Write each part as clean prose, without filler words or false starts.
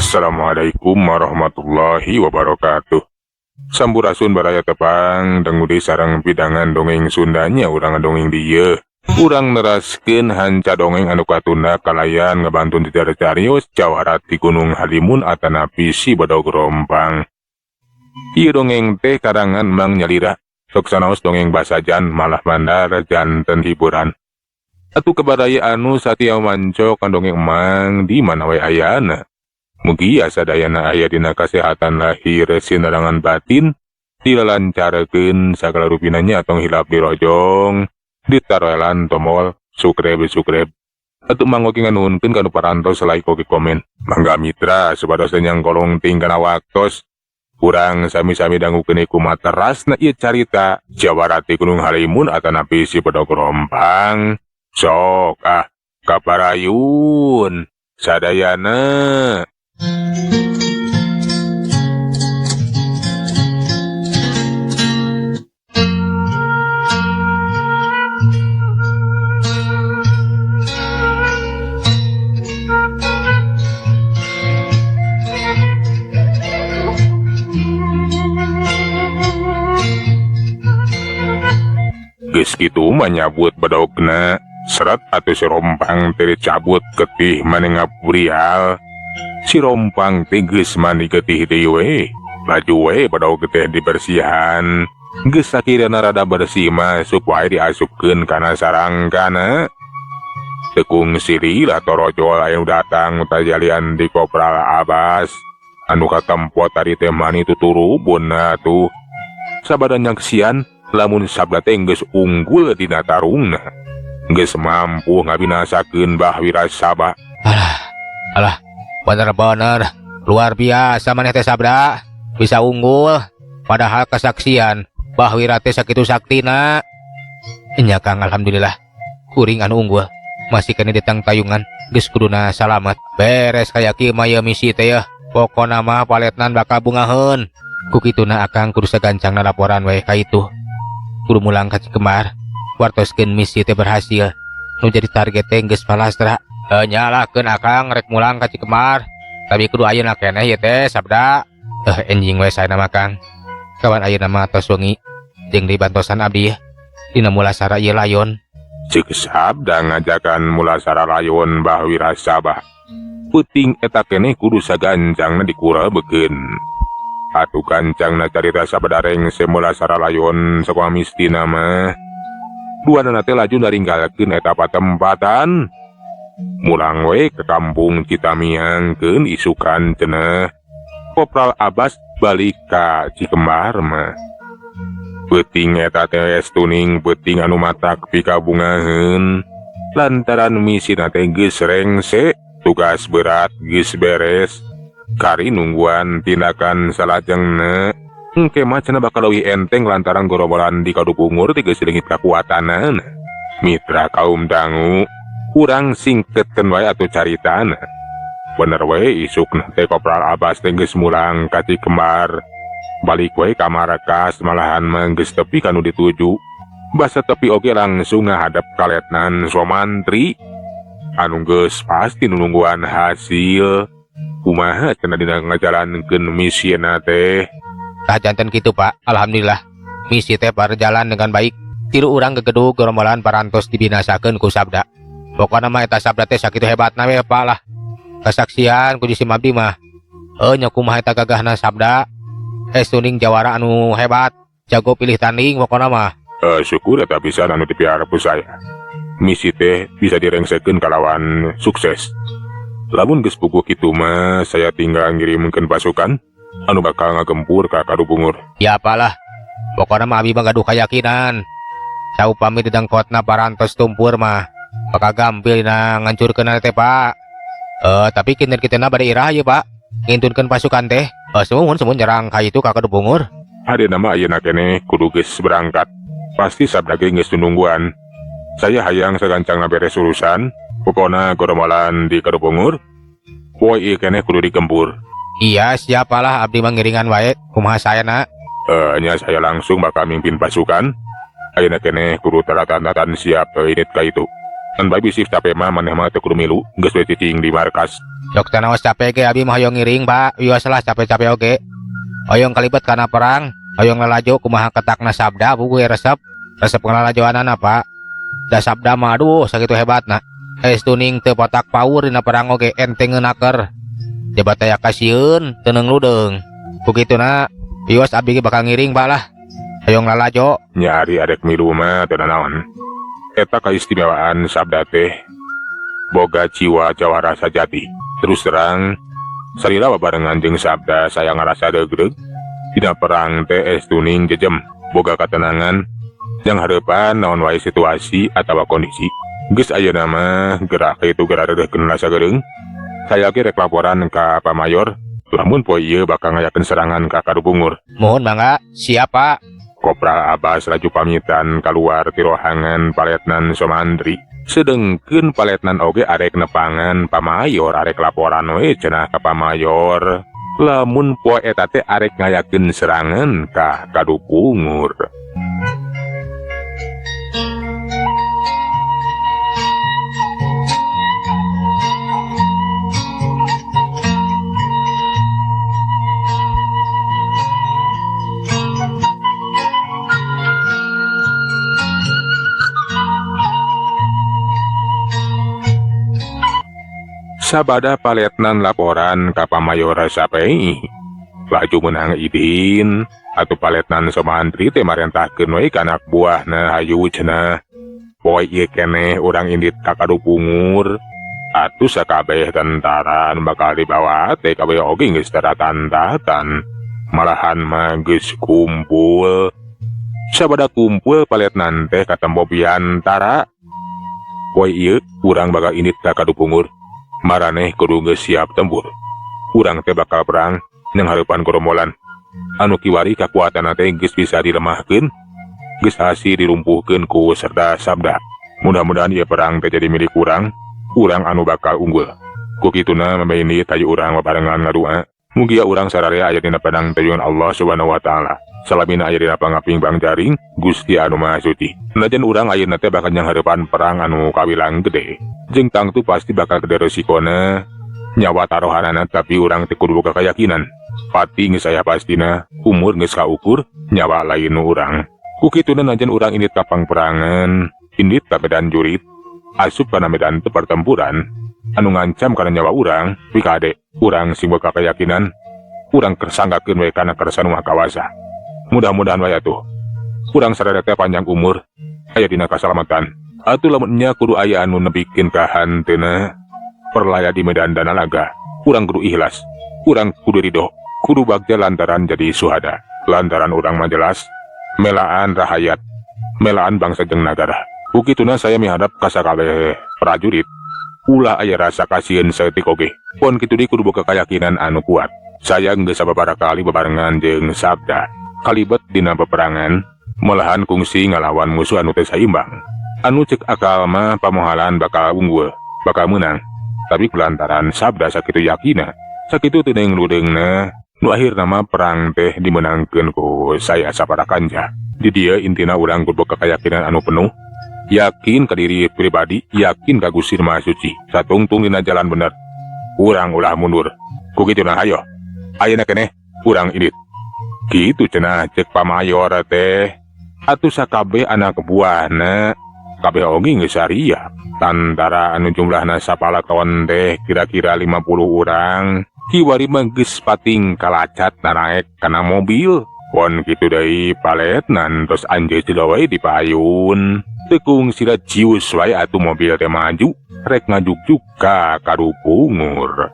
Assalamualaikum warahmatullahi wabarakatuh. Sampurasun, baraya tepang dengudi sareng pidangan dongeng Sundanya. Urang dongeng dieu, urang neraskeun hanca dongeng anu katunda kalayan ngebantun di carios Jawara di Gunung Halimun atanapi Si Bedog Rompang. Ieu dongeng teh karangan Mang Nyalira. Sok sanaos dongeng basajan, malah mandar janten hiburan. Atuh ka baraya anu satia manco kan dongeng Emang di mana we ayana, mugia sadayana aya dina kasehatan lahir sinerangan batin, dilalancarkeun sagala rupinanya, tong hilap dirojong, ditaroelan tombol subscribe subscribe. Atuh mangga nganuhunkeun kanu parantos like oge komen. Mangga, mitra, supados teu nyangkolong ting kana waktos, urang sami-sami dangukeun kumaha terasna ieu carita Jawara ti Gunung Halimun atanapi Si Bedog Rompang. Sok ah, kaparayun sadayana. Geus kitu mah nyabut bedogna, seret atuh si Rompang teh dicabut, getih mani ngaburial. Si Rompang teh geus mani getih deui we. Laju we bedog teh dibersihan. Geus sakirana rada bersih mah supaya diasupkeun kana sarangkana. Teu kungsi lila torojol anu datang tajalian di Kopral Abbas anu katempo tadi teh mani tuturubun atuh. Sabada nyaksian lamun Sabda teh geus unggul dina tarungna, geus mampu ngabinasakeun Bah Wirasaba. Alah, alah, bener-bener luar biasa maneh teh, Sabda, bisa unggul. Padahal kesaksian Bah Wira teh sakitu saktina. Nya, Kang, alhamdulillah. Kuring anu unggul. Masih keneh ditangtayungan, geus kuduna salamet. Beres kaya kieu mah ye misi teh yeuh. Pokona mah Pa Letnan bakal bungaheun. Ku kituna akang kudu sagancangna laporan we ka itu. Kudu mulang ka Cikembar. Wartoskeun misi teh berhasil. Nu jadi target teh geus palastra. E, nyalakeun akang rek mulang ka Cikembar. Tapi kudu ayeuna keneh ieu teh, Sabda. Eh, enjing we saena mah, Kang. Kawan ayeuna mah tos wengi jeung dibantosan abdi dina mulasara ieu layon. Cek Sabda ngajakan mulasara layon Bah Wirasaba. Peuting eta keneh kudu sagancangna dikurebekeun. Atuh gancangna carita sabada rengse mulasara layon sakumaha mistina mah. Duanana teh laju naringgalkeun eta patempatan. Mulang we ke kampung Citamiang, isukan cenah. Kopral Abbas balik ka Cikembar mah. Peuting eta teh tuning peuting anu matak pikabungaheun lantaran misina teh geus rengse, tugas berat geus beres, kari nungguan tindakan salajengna. Engke mah cenah bakal leuwih enteng lantaran gorobolan di Kadupunggur teh geus leungit kakuatanana. Mitra kaum dangu, kurang singketkeun wae atuh caritana. Bener we, isukna teh Kopral Abbas teh geus mulang ka Cikembar, balik we ka markas. Malahan mah geus tepi kanu dituju. Basa tepi oge langsung ngahadap ka Letnan Somantri anu geus pasti nungguan hasil kumaha cenah dina ngajalankeun misina teh. Tah, janten kitu, Pak. Alhamdulillah. Misi teh berjalan dengan baik. Tilu urang gegedug gerombolan parantos dibinasakeun ku Sabda. Pokona mah eta Sabda teh sakitu hebatna we, Pak, lah. Kesaksian ku jisim abdi mah. Eh, nya kumaha eta gagahna Sabda. Eh, tuning jawara anu hebat. Jago pilih tanding pokona mah. Eh, syukur eta pisan anu dipiharep ku saya. Misi teh bisa direngsekeun kalawan sukses. Lamun geus puguh kitu mah saya tinggal ngirimkeun pasukan anu bakal ngagempur ka Kadupunggur. Ya apalah. Pokona mah abi mah gaduh keyakinan. Saupami dedengkotna parantos tumpur mah bakal gampil na ngancurkeun teh, Pak. Eh, tapi kinten kitena bade iraha ye, Pak? Ngintunkeun pasukan teh. Eh, sumuhun sumuhun nyerang ka itu ka Kadupunggur. Hari nama ayeuna keneh kudu geus berangkat. Pasti Sabda ge geus nungguan. Saya hayang sagancangna beres urusan, pokona goromolan di Kadupunggur. Poe ieu keneh kudu digempur. Iya, siapalah, abdi mah ngiringan wae. Kumaha saena? Eh, nya saya langsung bakal mimpin pasukan. Ayeuna keneh kudu taratan-tatan siap init ka itu. Ngan bae bisi capek mah maneh mah teu kudu milu, geus we cicing di markas. Sok tanaos capek ge abi mah hoyong ngiring, Pak. Wios lah capek-capek oge. Hoyong kalibet kana perang, hoyong lalajo kumaha ketakna Sabda buku resep. Resep ngalalajoanana, Pak. Da Sabda mah aduh sakitu hebatna. Estuning teu potak paur dina perang oge enteng ngeunaker. Jabat aya kasieun teu neung ludeung. Ku kituna wios abi ge bakal ngiring, Pak lah. Hoyong lalajo. Nya ari arek milu mah teu nanaon. Eta kaistimewaan Sabda teh boga jiwa jawara sajati. Terus terang salila babarengan jeung Sabda saya ngarasa deugreug. Dina perang teh estuning jejem boga katenangan jang hareupan naon wae situasi atawa kondisi. Geus ayeuna mah gerak kitu geura reudeuhkeun rasa geureung. Saya ge rek laporan ka Pak Mayor lamun poe ieu bakal ngayakeun serangan ka Kadupungur. Muhun mangga, siap Pak. Kopral Abbas laju pamitan kaluar ti rohangan Pak Letnan Somantri. Sedengkeun Pak Letnan oge arek nepangan Pak Mayor arek laporan we cenah ka Pak Mayor. Lamun poe eta teh arek ngayakeun serangan ka Kadupungur. Sabada Pak Letnan laporan ka Pak Mayor sapei. Laju meunang idin atuh Pak Letnan Somantri teh marentahkeun we ka anak buahna hayu cenah. Poe ieu keneh urang indit ka Kadupungur. Atuh sakabeh tentara anu bakal dibawa teh kabeh oge geus taratantatan. Malahan mah geus kumpul. Sabada kumpul Pak Letnan teh katempo biantara. Poe ieu urang bakal indit ka Kadupungur. Maraneh kudu geus siap tempur. Urang teh bakal perang nyang hareupan gorombolan. Anu kiwari kakuatanna teh geus bisa dilemahkeun, geus hasi dirumpuhkeun ku serda Sabda. Mudah-mudahan ieu perang teh jadi milik urang, urang anu bakal unggul. Ku kituna memeh indit hayu urang babarengan ngadua. Mugia urang sararea aya dina pedang tayungan Allah Subhanahu wa taala. Salamina aya dina pangaping bangjaring Gusti anu Maha Suci. Najan urang ayeuna teh bakal nyang hareupan perang anu kawilang gede. Jeung tangtu pasti bakal gede resikona nyawa taruhanana, tapi urang teh kudu boga keyakinan. Pati geus aya pastina, umur geus kaukur, nyawa lain nu urang. Ku kituna najan urang indit ka pangperangan, indit ka medan jurit, asup kana medan pertempuran anu ngancam kana nyawa urang, pikade urang sing boga keyakinan, urang kersanggakeun we kana kersa nu Maha Kawasa. Mudah-mudahan wae atuh urang sararea teh panjang umur, aya dina kasalamatan. Atuh lamun nya kudu aya anu nepikeun ka hanteuna perlaya di medan dana laga, urang kudu ikhlas, urang kudu ridho, kudu bagja lantaran jadi suhada. Lantaran urang mah jelas melaan rahayat, melaan bangsa jeung nagara. Ku kituna saya miharap ka sakabeh prajurit ulah aya rasa kasieun saeutik oge. Pon kitu deui kudu boga keyakinan anu kuat. Saya geus sababaraha kali bebarengan jeung Sabda kalibet dina peperangan, malahan kungsi ngalawan musuh anu teu saimbang. Anu cek akal mah pamohalan bakal unggul, bakal meunang. Tapi kulantaran Sabda sakitu yakina, sakitu teu neung ludeungna, nu akhirna mah perang teh dimenangkeun ku saya sapara kanca. Di dieu intina urang kudu boga keyakinan anu penuh, yakin ka diri pribadi, yakin ka Gusti Maha Suci. Satungtung dina jalan bener, urang ulah mundur. Ku kituna hayo, ayeuna keneh urang indit. Kitu cenah cek Pak Mayor teh. Atuh sakabeh anak buahna kabeh oge geus saria. Tantara anu jumlahna sapalaton teh kira-kira 50 urang. Kiwari mah geus pating kalacat naraek kana mobil. Pon kitu deui Pak Letnan tos anjeun wae di payun. Teu kungsina cius wae atuh mobil teh maju rek ngajuk-juk ka Kadupungur.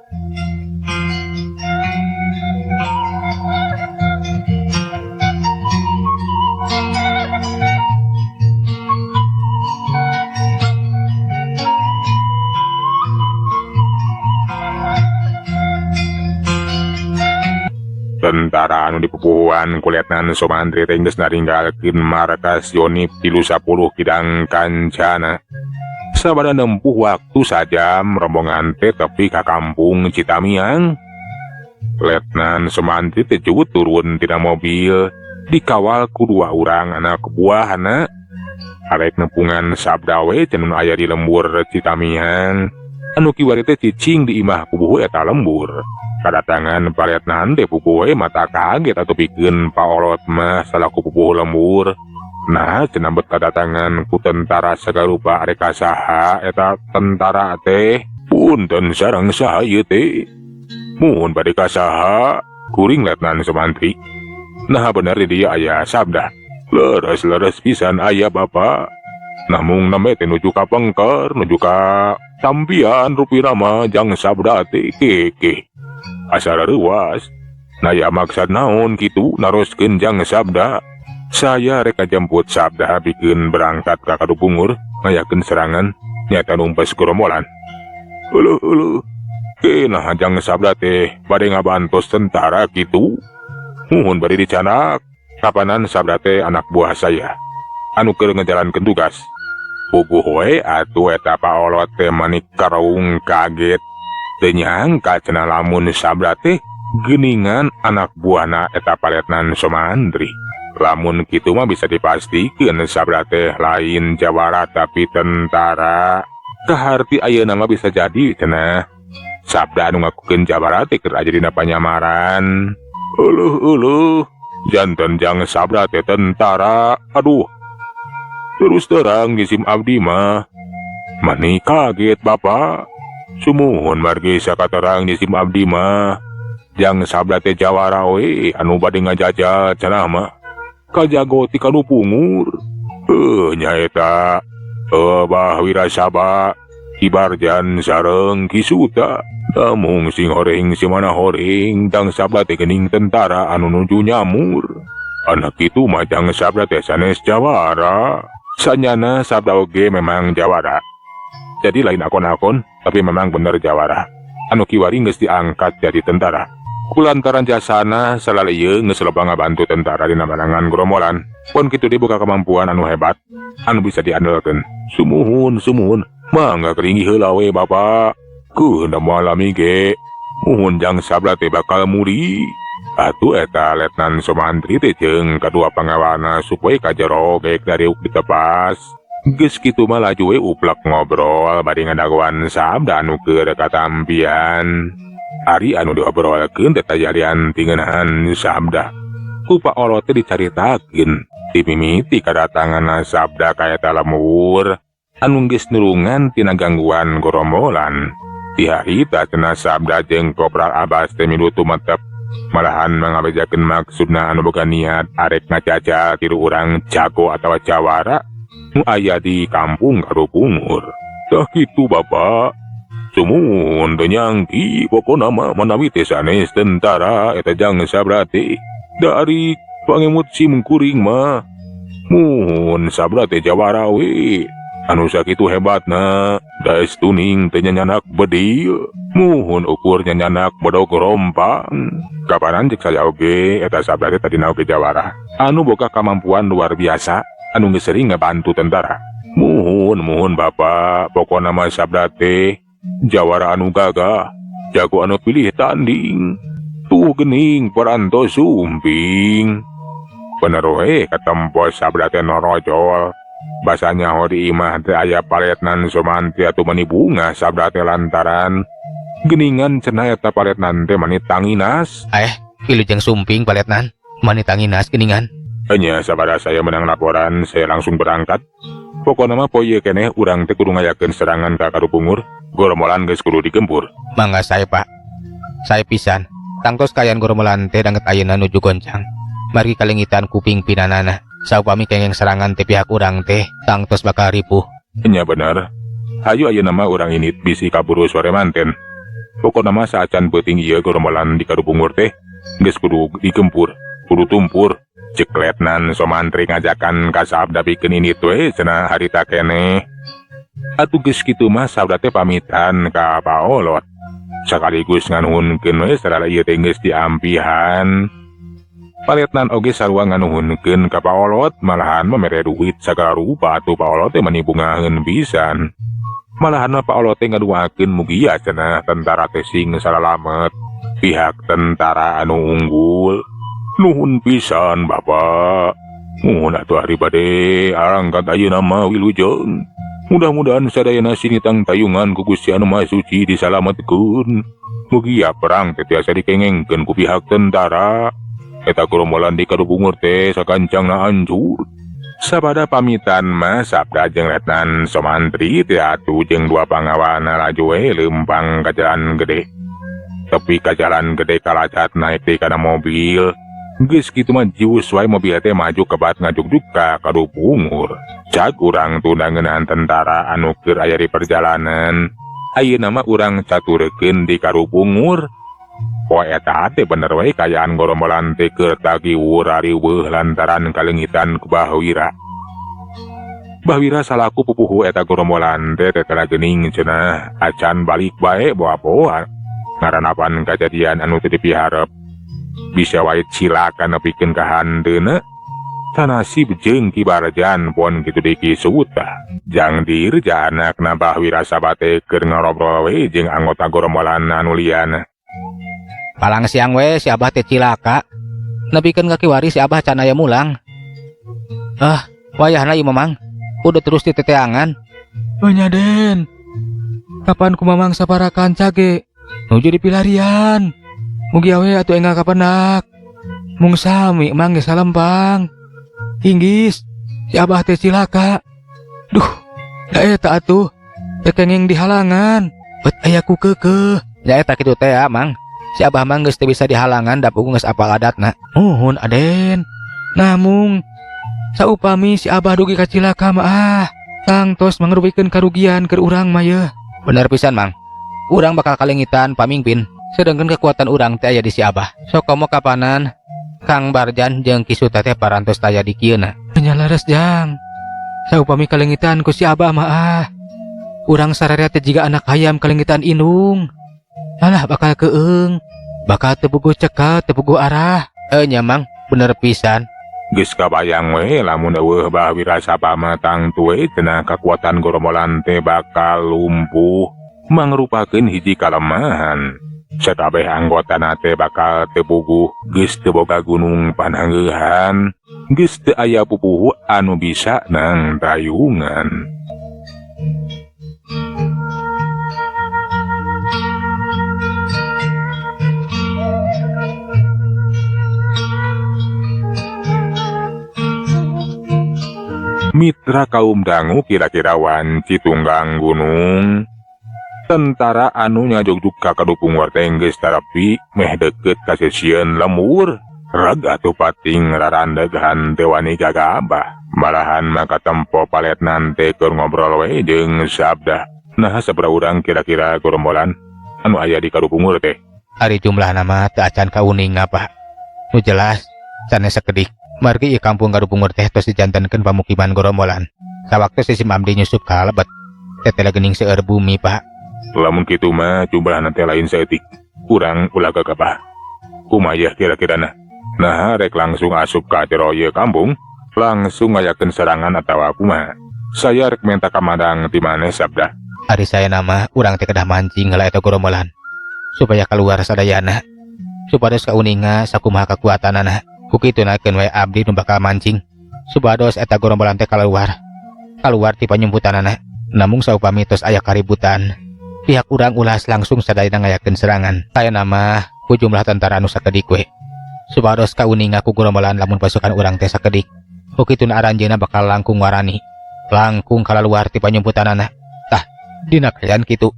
Tentara anu dipupuhuan ku Letnan Somantri teh geus naringgalkeun markas Yonif 30 Kidang Kancana. Sabada nempuh waktu sajam rombongan teh tepi ka kampung Citamiang. Letnan Somantri teh cuwut turun tina mobil dikawal ku dua urang anak buahna. Arek nepungan Sabda we cenah nu aya di lembur Citamiang. Anu kiwari teh cicing di imah puguh eta lembur. Kadatangan Pak Letnan teh puguh we mata kaget atuh pikeun Pak Olot mah salaku pupuh lembur. Nah cenah bet kadatangan ku tentara sagarupa arek ka saha eta tentara teh. Punten sareng saha ieu teh? Muhun bade ka saha? Kuring Letnan Somantri. Nah bener di dieu aya Sabda. Leres-leres pisan aya Bapak. Namung nembe teh nuju ka pengker, nuju ka tampian rupina mah jang Sabda teh kekeh. Asa reuwas. Naya maksad naon kitu naroskeun jang Sabda. Saya rek ngajemput Sabda pikeun berangkat ka Kadupungur ngayakeun serangan nyata numpes gerombolan. Euleuh euleuh. Nah jang Sabda teh bade ngabantos tentara kitu. Muhun bade dicanak. Kapanan Sabda teh anak buah saya anu keur ngejalankeun tugas. Puguh we atuh eta Pak Olot teh manik karaung kaget. Teu nyangka cenah lamun Sabda teh geuningan anak buahna eta Pak Letnan Somantri. Lamun kitu mah bisa dipastikeun Sabda teh lain jawara tapi tentara. Kaharti ayeuna mah bisa jadi cenah Sabda anu ngakukeun jawara teh keur aya dina panyamaran. Euleuh euleuh, janten jang Sabda teh tentara. Aduh. Terus terang jisim abdi mah mani kaget Bapak. Sumuhun margi sakaterang jisim abdi mah jang Sabda teh jawara we anu bade ngajajah cenah mah kajago ti Kadupungur. Nyaeta Bah Wirasaba Ki Barjan sareng Ki Suta. Namung sing horeng si mana horeng jang Sabda teh geuning tentara anu nuju nyamur. Anak itu mah jang Sabda teh sanes jawara. Sanyana Sabda oge memang jawara. Jadi lain akon-akon, tapi memang bener jawara. Anu kiwari geus diangkat jadi tentara. Kulantaran jasana salali ieu geus loba ngabantu tentara dina merangan gerombolan. Pon kitu dibuka kemampuan anu hebat, anu bisa diandalkeun. Sumuhun, sumuhun, mangga keringgi heula we Bapak. Keun da moal lami ge. Muhun jang Sabda teh bakal muri. Atuh eta Letnan Somantri teh jeung kadua pangawana supaya ka jero geek dariuk ditepas. Geus kitu mah laju we uplek ngobrol bari ngadagoan Sabda anu keur katampian. Ari anu diobrolkeun teh tajadian tingenahan Sabda. Ku Pak Olot teh dicaritakeun dimimiti kadatanganna Sabda ka eta lembur anu geus nulungan tina gangguan gorombolan. Di harita cenah Sabda jeung Kopral Abbas teh milu tumetep. Malahan mangabejakeun maksudna anu boga niat arek ngajajal tiru urang jago atawa jawara nu aya di kampung Kadupungur. Tah kitu Bapak. Sumuhun teu nyangki pokona mah manawi teh sanes tentara eta jang Sabda teh. Da ari pangemut sim kuring mah muhun Sabda teh jawara we. Anu sakitu hebatna daes tuning teh nyanyanak bedil. Muhun ukur nyanyanak bedog rompang. Kapanan cek saya oge eta Sabda teh tadina oge jawara. Anu boga kamampuan luar biasa anu geus sering ngabantu tentara. Muhun muhun Bapak, pokona mah Sabda teh jawara anu gagah, jago anu pilih tanding. Tuh gening parantos sumping. Bener we katempo Sabda teh norojol. Basa nyaho di imah teh aya Pak Letnan Somantri atuh mani bungah Sabda teh lantaran geningan cenah eta Pak Letnan teh mani tanginas. Wilujeng sumping Pak Letnan, mani tanginas geningan. Enya sabada saya menang laporan, saya langsung berangkat. Pokona mah poe ieu keneh urang teh kudu ngayakeun serangan ka Kadupungur, gorombolan geus kudu digempur. Mangga sae Pak. Sae pisan. Tangtos kaayaan gorombolan teh danget ayeuna nuju goncang. Margi kalengitan ku pingpinanana. Saupami kengeng serangan teh pihak urang teh tangtos bakal ripuh. Enya bener. Hayu ayeuna mah urang ini bisi kaburu sore manten. Pokona mah saacan peuting ieu gorombolan di Kadupungur teh geus kudu digempur, kudu tumpur. Cek Letnan Somantri ngajakan ka Sabda pikeun ini we cenah harita keneh. Atuh geus kitu mah Sabda teh pamitan ka Pak Olot. Sakaligus nganuhunkeun we sarana ieu teh geus diampihan. Pak Letnan oge sarua nganuhunkeun ka Pak Olot, malahan mah mere duit sagala rupa atuh Pak Olot teh mani bungaheun pisan. Malahan mah Pak Olot teh ngaduakeun mugia cenah tentara teh sing salalamet pihak tentara anu unggul. Nuhun pisan Bapak. Muhun atuh ari bade arangkat ayeuna mah wilujeng. Mudah-mudahan sadayana sing tangtayungan ku Gusti Anu Maha Suci disalametkeun. Mugia perang teh tiasa dikengengkeun ku pihak tentara. Eta gerombolan di Kadupunggur teh sakancangna hancur. Sabada pamitan mah Sabda jeung Letnan Somantri teh atuh jeung dua pangawalna laju we leumpang ka jalan gede. Tepi ka jalan gede kalacat naik deui kana mobil. Geus kitu mah jius wae mobil teh maju kebat ngajugjug ka Kadupunggur. Cag urang tunda ngeunaan tentara anu keur aya di perjalanan. Ayeuna mah urang caturekeun di Karupungur. Poe eta teh bener we kaayaan gorombolan teh keur tagiwur riweuh lantaran kaleungitan ku Bahwira. Bahwira salaku pupuhu eta gorombolan teh tetela geuning cenah acan balik bae boa-boa. Ngaranapan kajadian anu teu dipiharep. Bisa wae cilaka nepikeun ka hanteuna. Tanasib jeung Ki Barjan pon kitu deui Ki Suta. Jang Dirja anakna Bahwira sabate keur ngarobrol we jeung anggota gorombolan anu lian. Palang siang we si Abah teh cilaka. Nepikeun ka kiwari si Abah can aya mulang. Ah, wayahna ieu Mamang. Udah terus diteteangan. Nya Den. Kapan ku Mamang sapara kanca ge? Nuju dipilarian. Mugi we atuh enggal kapenak. Mung sami Mang ge salempang. Inggis, si Abah teh cilaka. Duh, da eta atuh. Teh kenging dihalangan. Bet aya ku keukeuh. Ya eta kitu teh ya, Mang. Si Abah mah geus teu bisa dihalangan da puguh geus apal adatna. Muhun Aden. Namung saupami si Abah dugi ka cilaka mah ah, tangtos mangrupikeun karugian keur urang mah yeuh. Bener pisan Mang. Urang bakal kalengitan pamingpin. Sedangkan kekuatan urang teh aya di si Abah. Sok komo kapanan Kang Barjan jeung Ki Suta teh parantos taya di kieuna. Nya leres Jang. Saupami kalengitan ku si Abah mah ah. Urang sararea teh jiga anak hayam kalengitan indung. Alah bakal keung, bakal teu puguh cekal, teu puguh arah. Nya Mang, bener pisan. Geus kabayang we lamun eueuh Bahwira Saba mah tangtu we cenah kakuatan gorombolan teh bakal lumpuh, mangrupakeun hiji kalemahan. Sakabeh anggotana teh bakal teu puguh, geus teu boga gunung pananggeuhan, geus teu aya pupuhu anu bisa nangtayungan. Mitra kaum dangu kira-kira wanci tunggang gunung. Tentara anu nyajugjug ka Kadupunggur teh geus tarapi meh deukeut ka sisieun lembur. Reg atuh pating rarandeghan teu wani gagabah. Malahan maka tempo paletnan teh keur ngobrol we jeung Sabda. Nah sabaraha urang kira-kira gorombolan anu aya di Kadupunggur teh? Ari jumlahna mah teu acan kauninga Pak. Nu jelas sanes sakedik. Margi ieu kampung Kadupunggur teh tos dijantenkeun pamukiman gorombolan. Sawaktu sisim abdi nyusup ka lebet, tetela geuning seueur bumi Pak. Lamun kitu mah jumlahna teh lain saeutik. Urang ulah gagabah. Kumaha kira-kirana? Nah rek langsung asup ka jero ieu kampung, langsung ngayakeun serangan atawa kumaha? Saya rek minta kamadang ti maneh Sabda. Ari saya nama urang teh kedah mancing heula eta gorombolan supaya keluar sadayana. Supados kauninga sakumaha kekuatanana. Ku kitu nakeun we abdi nu bakal mancing supados eta gorombolan teh kaluar. Kaluar ti panyumputanana. Namung saupami tos aya kaributan, pihak urang ulas langsung sadayana ngayakeun serangan. Saya nama ku jumlah tentara anu sakedik we. Supados kauninga ku gorombolan lamun pasukan urang teh sakedik. Ku kituna aranjeuna bakal langkung warani, langkung kalaluar ti panyumputanana. Tah, dina kaayaan kitu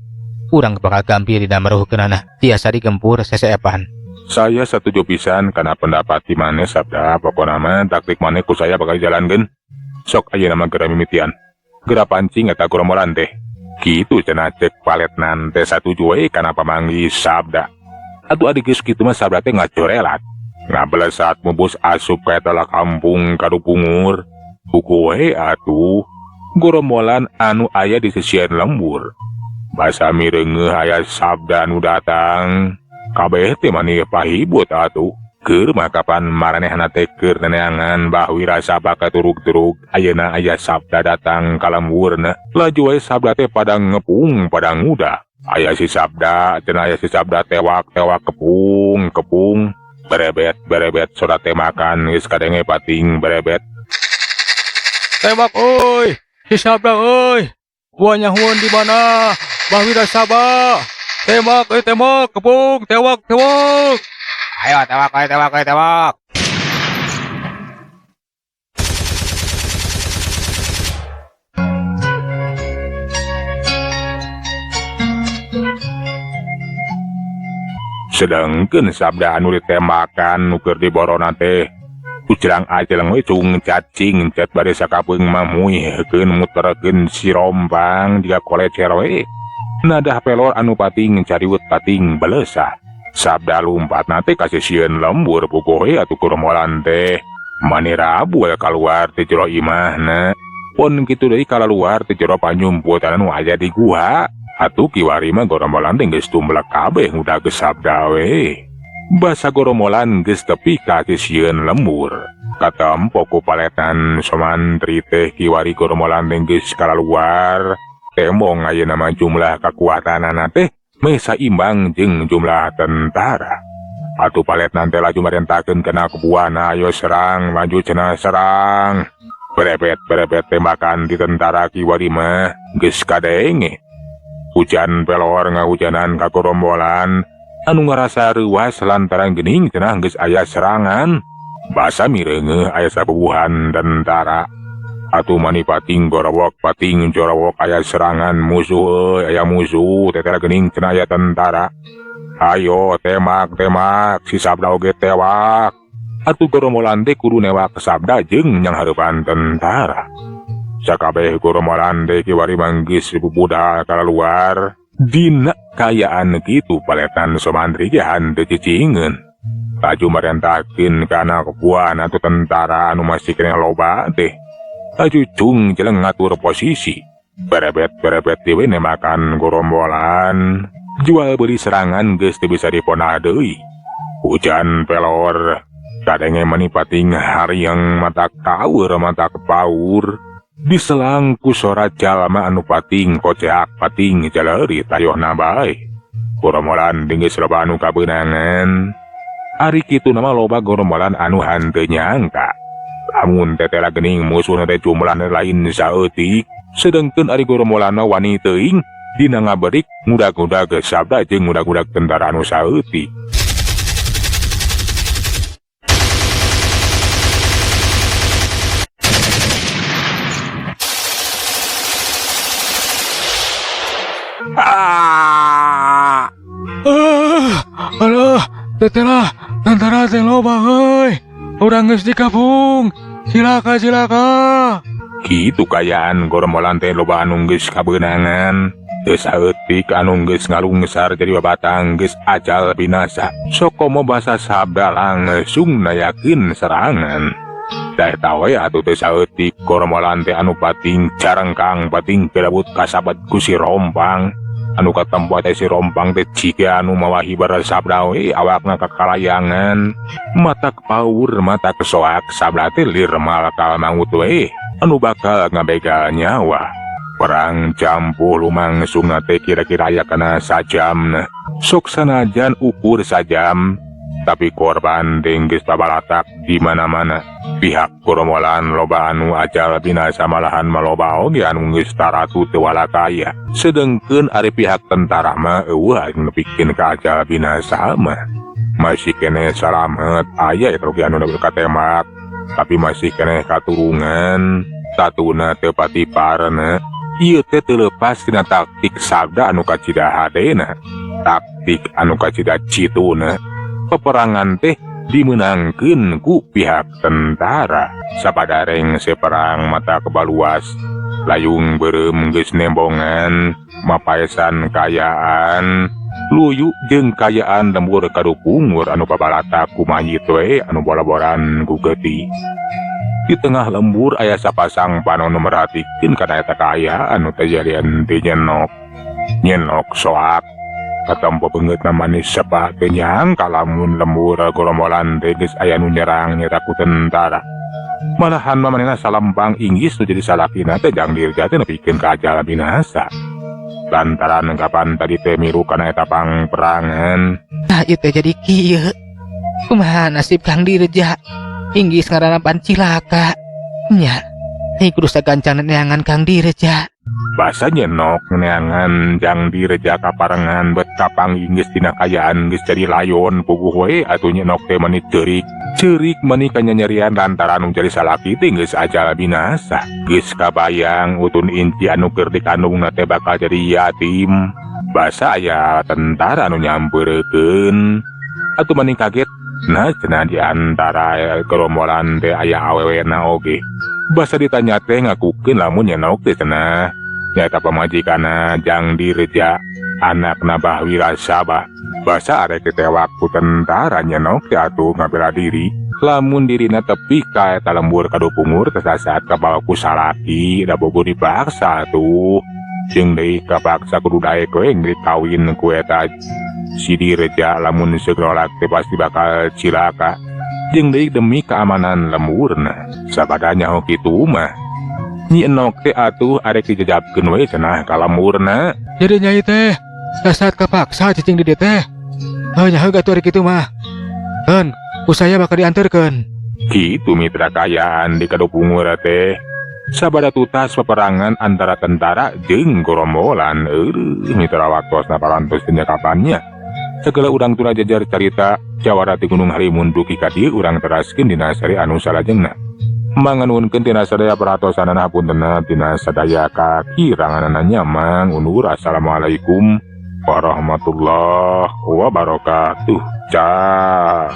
urang bakal gampir dina meruhkeunana. Tiasa digempur seseepan. Saya setuju pisan kana pendapat ti maneh Sabda. Pokona mah taktik maneh ku saya bakal jalankeun. Sok ayeuna mah geura mimitian. Geura pancing eta gorombolan teh. Kitu cenah cek paletnan teh satuju we kana pamanggih Sabda. Atuh adi geus kitu mah Sabda teh ngacorelat. Ngabelesat mubus asup ka eta kampung Kadupungur. Buku we atuh gorombolan anu aya di sisieun lembur. Basa mireungeuh aya Sabda anu datang. Kabeh teh mani pahibut atuh. Keur mah kapan maranehna teh keur neneangan Bahwira Saba katurug-turug. Ayeuna aya Sabda datang ka lemburna. Laju we Sabda teh pada ngepung pada nguda. Aya si Sabda, cenah aya si Sabda tewak-tewak kepung kepung. Berebet berebet soda teh makan geus kadenge pating berebet. Tembak euy. Si Sabda euy. Gua nyahueun di mana? Bah Wirasaba. Tembak euy tembak, kepung, tewak, tewak. Ayo tewak, ayo tewak, ayo tewak. Sedangkeun Sabda anu ditembakan nu keur diborona teh ucrang ajeleng we cung cacing cet bade sakapeung mamuihkeun muterkeun si rompang jiga kolecer we. Nadah pelor anu pating cariwet pating belesah. Sabda lumpatna teh kasisieun lembur puguh we atuh goromolan teh. Mani rabul kaluar ti jero imahna. Pon kitu deui kalaluar ti jero panyumputan anu aya di guha. Atuh kiwari mah goromolan teh geus tumblek kabeh ngudag Sabda we. Basa goromolan geus tepi ka sisieun lembur. Katempo ku paletan Somantri teh kiwari goromolan teh geus kalaluar. Tembong ayeuna mah jumlah kakuatanana teh meh saimbang jeung jumlah tentara. Atuh paletna teh laju marentakeun kana kebuana, ayo serang, maju cenah serang. Berebet-berebet tembakan di tentara kiwari mah geus kadenge. Hujan pelor ngahujanan ka gorombolan anu ngarasa reuas lantaran geuning cenah geus aya serangan. Basa mireungeuh aya sabubuhan tentara. Atuh mani pating gorowok pating jorowok aya serangan musuh euy, aya musuh teteh geuning cenah aya tentara. Ayo tembak tembak si Sabda oge tewak. Atuh gorombolan teh kudu newak Sabda jeung nyanghareupan tentara. Sakabeh goromolan teh kiwari manggis bubudal kalaluar. Dina kayaan kitu paletan Somantri ge hanteu cicingeun. Laju marentakeun kana kebuana atuh tentara anu masih keneh loba teh. Laju cung jeleng ngatur posisi. Berebet-berebet dewe nemakan gorombolan. Jual beli serangan geus teu bisa dipona deui. Hujan pelor. Kadenge mani pating hariang mata kaur mata kepaur. Diselang ku sora jalma anu pating koceak pating jaleuri tayohna bae. Goromolan geus loba anu kabeunangan. Ari kitu nama loba goromolan anu hanteu nyangka. Lamun tetela geuning musuhna teh jumlahna lain saeutik, sedengkeun ari goromolanna wani teuing dina ngaberik ngudag-ngudag Sabda jeung ngudag-ngudag tentara anu saeutik. Aduh, tetela, tentara teh loba euy. Urang geus dikapung. Cilaka, cilaka. Kitu kayaan goromolan teh loba anu geus kabeunangan. Teu saeutik anu geus ngalungsar jadi babatang geus ajal binasa. Sokomo basa Sabda langsung nayakeun serangan. Tah eta we atuh teu saeutik goromolan teh anu pating carengkang pating kelebut kasabat ku si Rompang. Anu katempo teh si Rompang teh ciga anu mawa hibar Sabda we awakna kakalayangan. Mata kepaur mata kesoak Sabda teh lir malakal mangut we anu bakal ngabegal nyawa. Perang campuh lumangsungna teh kira-kira aya kana sajamna. Sok sanajan ukur sajam, tapi korban teh geus babalatak di mana-mana. Pihak goromolan loba anu ajal binasa malahan maloba oge anu geus taratu teu walakaya. Sedengkeun ari pihak tentara mah eueuh anu nepikeun ka ajal binasa mah. Masih keneh salamet aya eta oge anu katemak, tapi masih keneh katurungan. Tatuna teu pati parna. Ieu teh teu leupas tina taktik Sabda anu kacida hadena, taktik anu kacida cituna. Peperangan teh dimenangkeun ku pihak tentara. Sapadareng seperang mata kebaluas, layung beureum geus nembongan, mapaesan kayaan, luyu jeung kayaan lembur kadupungur anu babalata ku mayit we anu bolaboran ku geuti. Di tengah lembur aya sapasang panon nu merhatikeun kana eta kaayaan nu tajadian teh nyenok. Nyenok soak katempo beungeutna manis sepah teu nyangka lamun lembur goromolan teh geus aya nu nyerang nyeta ku tentara. Malahan mah manehna salempang inggis nu jadi salakina teh jang dirja teh nepikeun ka ajal binasa. Lantaran kapan tadi teh miru kana eta pangperangan. Tah ieu teh jadi kieu. Kumaha nasib Kang Dirja? Inggis ngaranna pan cilaka. Nya, Nyai kudu sagancangna neangan Kang Direja. Basa Nyi Nok neangan Jang Direja kaparengan bet kapanggih geus dina kaayaan geus jadi layon puguh we atuh Nyi Nok teh meni ceurik. Ceurik meni kanyanyerian lantaran nu jadi salaki teh geus ajal binasa. Geus kabayang utun inci anu keur dikandungna teh bakal jadi yatim. Basa aya tentara anu nyampeurekeun. Atuh meni kaget. Nah cenah di antara gerombolan teh aya awewena oge. Basa ditanya teh ngakukeun lamun Nyi Nok teh cenah nyaeta pamajikanna Jang Direja, anakna Bah Wirasaba. Basa arek ditewak ku tentara Nyi Nok teh atuh ngabela diri. Lamun dirina tepi ka eta lembur kadupungur teh saat kabawa ku salaki da bogo dipaksa atuh. Jeung deui kapaksa kudu daek we kawin ku eta si Direja lamun seuk nolak teh pasti bakal cilaka. Jeung deui demi keamanan lemburna. Sabada nyaho kitu mah Nyi Enok teh atuh arek dijejabkeun we cenah ka lemburna. Jadi nyai teh saat kapaksa cicing di dieu teh. Heuh nya heug atuh ari kitu mah. Keun, ku saya bakal dianterkeun. Kitu mitra kaayaan di kadupungur teh. Sabada tutas peperangan antara tentara jeung gerombolan. Mitra waktosna parantos teu kapannya. Segala urang tuna jajar carita jawara ti Gunung Halimun dugi ka dieu urang teraskeun dina seri anu salajengna. Manganuhunkeun tina sadaya perhatosanana, hapuntenna tina sadaya kakiranganana nya mang undur. Assalamualaikum warahmatullahi wabarakatuh. Cak.